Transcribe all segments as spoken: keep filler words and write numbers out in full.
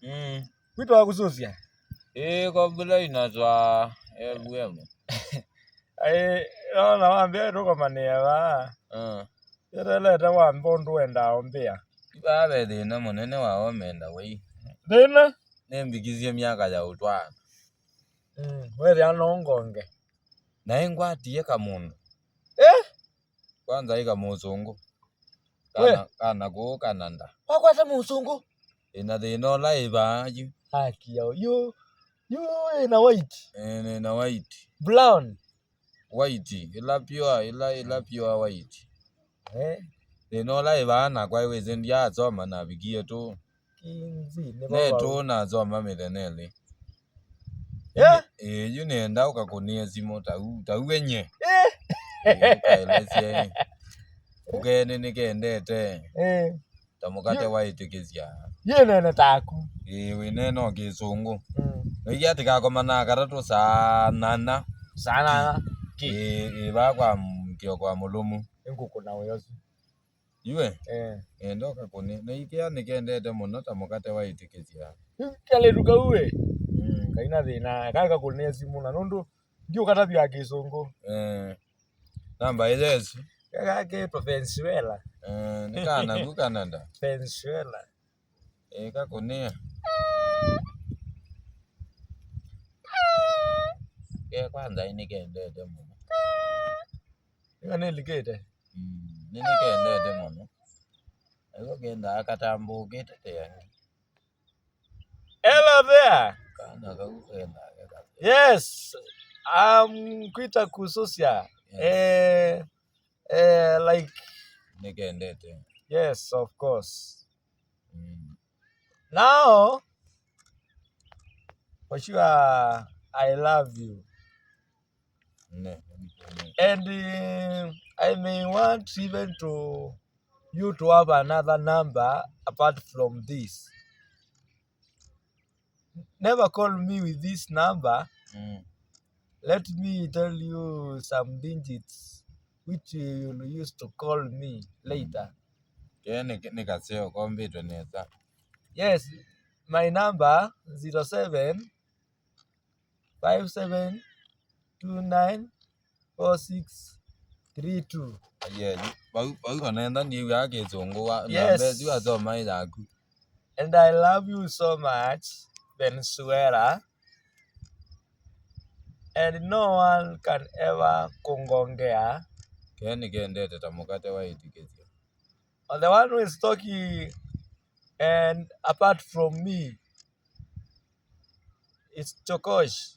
Mm. Kwitũ wa kũsũsya. Ĩĩ, kobula inatwa F M. Ai, nona wambia tũkomanĩa vaa. Mm. Yetelete wambe ũndũ wendaa ũmbĩa. Vaa ve thĩna mũnene wa omenda wei. Thĩna? Nĩmbikisye myaka ya ũtwaano. Mm, wethĩa no ngonge. Na ĩngwatie kamũndũ. Eh? Kwanza ĩka mũsũngũ. We. Kana, kana kũũ Canada. Wakwata mũsũngũ? Ĩna thĩna ũla ĩvaa yu. Haki yao. Yu, yu ĩna white. Eh, nĩna white. Brown. White, ĩla pure, ĩla, ĩla pure white. Eh. Thĩna ũla ĩvaa nakwa wĩsĩ ndiasoma navikie tu. Kinzi, nĩ ne vava tu ũ. Nasoma mĩthenya ĩlĩ. Yeah. Ĩĩ, yu nĩenda ũkakũnĩe simũ ta u, ta u enye. Eh. Ĩĩ, ũkaelesye, ĩ. Ũkene nĩkendete. Eh. Ta mũkate yu waĩtĩkĩsya. Yu nene taku. Ĩĩ, wĩneena o kĩsũngũ. Mm. Noikia tĩkakomana katatũ saa nana. Saa nana. Ki. Ĩĩ, ĩĩ, vaa kwa m-, kĩoko wa mũlũmu. Nĩngũkũna ũyo su. Iwe? Eh. Eh, ndoka kũnĩ. Na ikĩa nĩkendete mũno ta mũkate waĩtĩkĩsya. Kalĩtu kau we. Mm. Kaina thĩna, kaka kũnĩa simũ na nũndũ ndiũkatavya kĩsũngũ. Eh. Namba ĩyo ĩsu. Kaka ketwa Venezuela. Eh, nĩ kana ku Canada. Venezuela. Eh, kakũnĩa. Ke kwanza nĩkendete mũno. Ĩga nĩlikĩte. Mm, nĩnĩkendete mũno. Nako kendaa katambũkĩte tĩanĩ. Hello there. Kana kau kendaa keka. Yes, I'm kwita kususya. Yes. Eh, eh, like. Nĩkendete. Yes, of course. Mm. Now, for sure, I love you. Ne. And uh, I may want even to you to have another number apart from this. Never call me with this number. Mm. Let me tell you some digits which you will use to call me later. Ke nĩ, nĩ kaseo kombĩtwe nesa. Yes, my number zero seven five seven two nine four six three two. Yeah, vau, vau konenda ndiw'aa kĩsũngũ wa, yes, namba ĩsu wasoma yaku. And I love you so much, Venezuela. And no one can ever kũngongea. Ke nĩkendete ta mũkate waĩtĩkĩsya. Or the one who is talking and apart from me, it's Chokosh.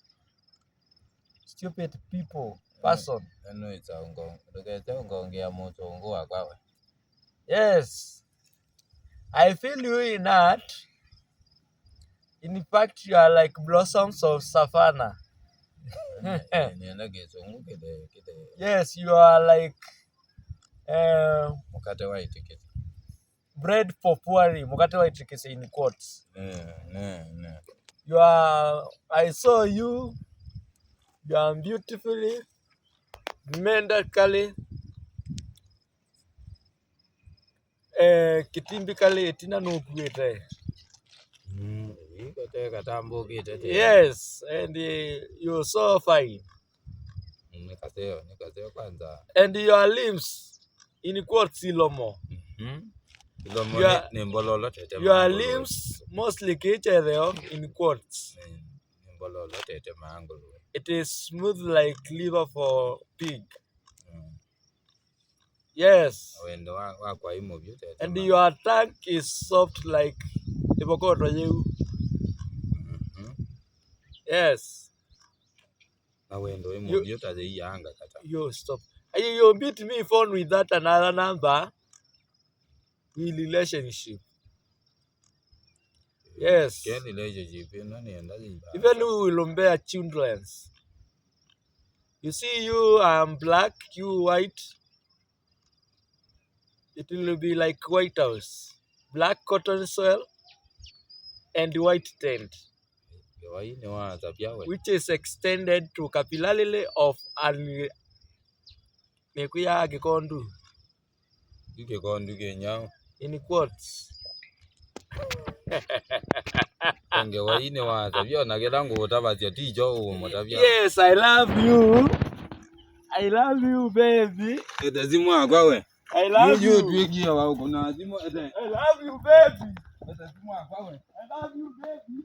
Stupid people, person. Eno ĩta ũngo-, ndũkete ũngongea mũsũngũ wakwa we. Yes. I feel you in heart. In fact, you are like blossoms of savannah. Nĩ-, nĩenda kĩsũngũ kĩthe, kĩthe. Yes, you are like, eh, mũkate waĩtĩkĩsya. Bread for poor, mũkate waĩtĩkĩsya in quotes. Ne, ne, ne. You are, I saw you, you are beautifully, medically, eh, kĩtimbĩkalĩ ĩtina nũkuĩte. Mm, ĩĩ, kate katambũkĩte tĩ. Yes, and, eh, you're so fine. Mm, nĩ kaseo, nĩ kaseo kwanza. And your limbs, in quotes, ilomo. Mhm. Ilomo your, nĩ, nĩ mbololotete your mangũlũ. Limbs mostly kĩchetheo, in quotes. Nĩ, nĩ mbololotete mangũlũ. It is smooth like liver for pig. Mm. Yes. Wendo wa, wakwa wĩ mũvyũ tete. And ma- your tongue is soft like ĩvokoto yĩu. Mhm. Yes. Na wendo wĩ mũvyũ ta yĩianga kata. You stop. You, you beat me phone with that another number. We relationship. Yes. Ke relationship ĩno nĩenda yĩiva. Even we will bear childrens. You see, you, I am black, you white. It will be like White House. Black cotton soil and white tent. Wai nĩ wa Tapia we. Which is extended to capillary of an, nĩkwĩa kĩkondu. Yu kĩkondu kĩ nyaũ. In quotes. Ngewa ii nĩwatavya, ona kĩla ngũũtavasya ti kyo ũũmũtavya. Yes, I love you. I love you, baby. Ĩte simũ wakwa we. I love you. Twĩkie wa ũkũna simũ, ĩte. I love you, baby. Ĩte simũ wakwa we. I love you, baby.